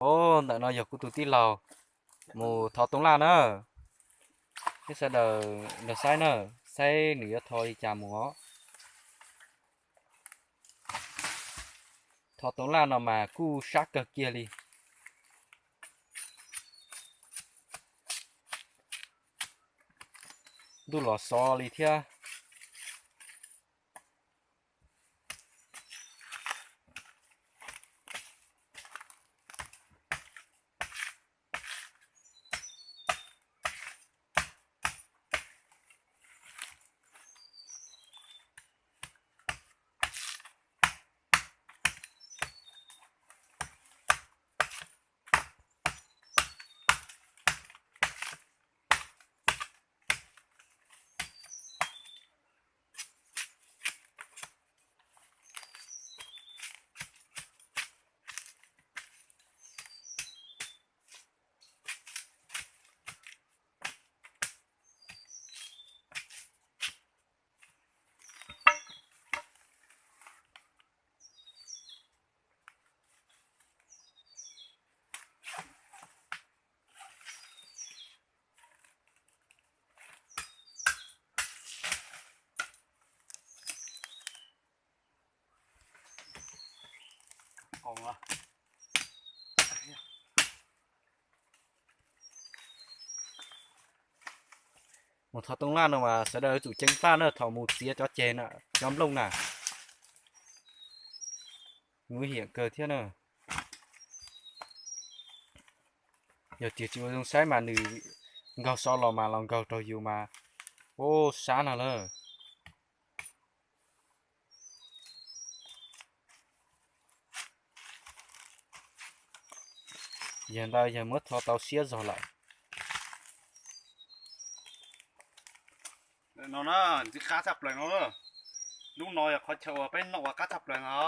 Ntawm no yog kuv tus tij laug mus thov toob laj na. Peb sawv daws nrog saib na, saib nws yuav thov li cas mus os. Thov toob laj no mas kuj sab kawg kiag li. Ntuj los xov li thiab. Mus thov toob laj no mas sawv daws yuav tsum ceev faj na thaum mus txiav cov ceg na, cov nplooj na. Nguy hiểm kawg thiab na. Yog tias tsis ua zoo saib mas nws nkaug xov los mas los nkaug rau yus mas, ub, sab no lawm. Yog ntawd yog muab thov tau siab zog lawm. No na, ntxim qab tshaj plaws no. Lub no yog qhov chaw uas peb noj ua qab tshaj plaws no.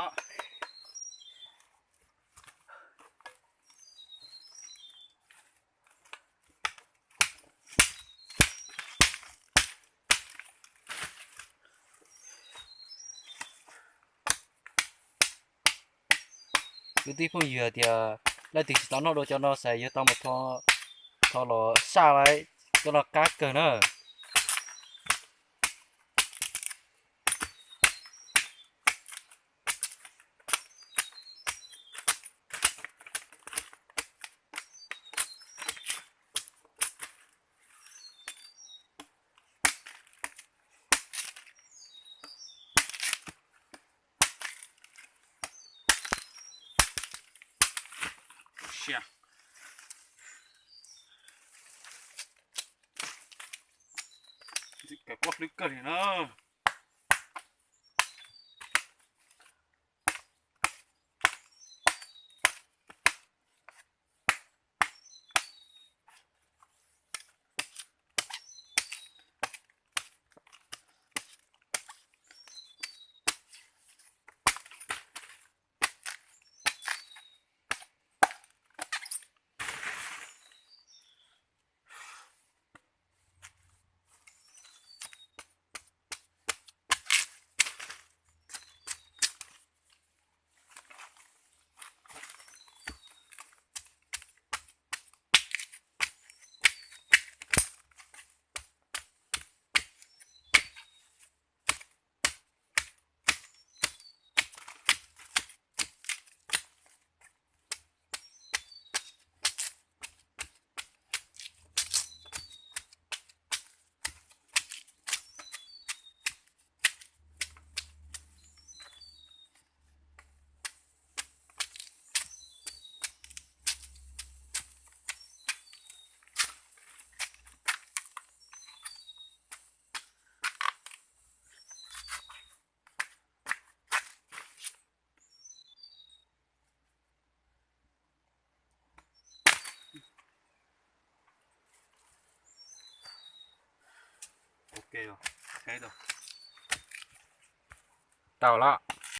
Kwv tij phooj ywg tias leej twg tsis tau noj dua cov no xav yuav tau mus thov los saj lawm, cov no qab kawg na. Sia, ntxim kawg, pob hlwb kawg li na. Tau lawm.